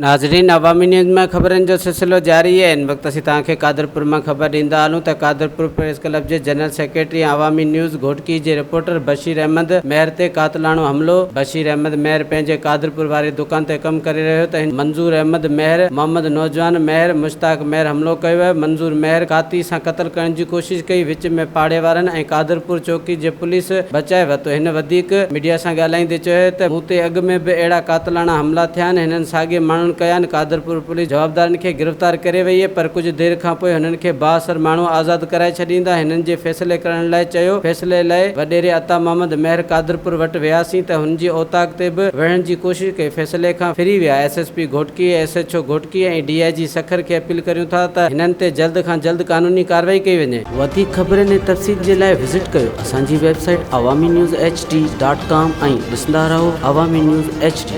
ناظرين عوامي نيوز ۾ خبرن جو سلسلو جاري آهي هن وقت اسين توهان کي قادرپور مان خبر ڏيندا هلون ته قادرپور پريس ڪلب جي جنرل سيڪريٽري ۽ عوامي نيوز گهوٽڪي جي رپورٽر بشير احمد مهر تي قاتلاڻو حملو بشير احمد مهر پنهنجي قادرپور واري دڪان تي ڪم ڪري رهيو ته هن منظور احمد مهر محمد نوجوان مهر مشتاق مهر حملو ڪيو آهي منظور مهر ڪاتي سان قتل ڪرڻ جي ڪوشش ڪئي وچ ۾ پاڙي وارن ۽ قادرپور چوڪي جي پوليس بچائي ورتو. هن وڌيڪ ميڊيا سان ڳالهائيندي چيو ته مون تي اڳ ۾ به اهڙا قاتلاڻا حملا ٿيا آهن، هنن ساڳي ماڻهن ڪيا آهن، قادرپور پوليس جوابدارن کي گرفتار ڪري وئي پر ڪجهه دير کانپوء هنن کي بااثر ماڻهو آزاد ڪرائي ڇڏيندا، هنن جي فيصلي ڪرڻ لاء چيو، فيصلي لاء وڏيري عطا محمد مهر قادرپور وٽ وياسين ته هن جي اوطاق تي به وڙهڻ جي ڪوشش ڪئي، فيصلي کان ڦري ويا، S S P Ghotki, S H O Ghotki ۽ D I G Sukkur کي اپيل ڪريون ٿا ته هنن تي جلد کان جلد قانوني ڪارروائي ڪئي وڃي. وڌيڪ خبرن ۽ تفصيل جي لاء وزٽ ڪيو اسان جي website Awami news H D dot com ۽ ڏسندا رهو عوامي نيوز ايڇ ڊي.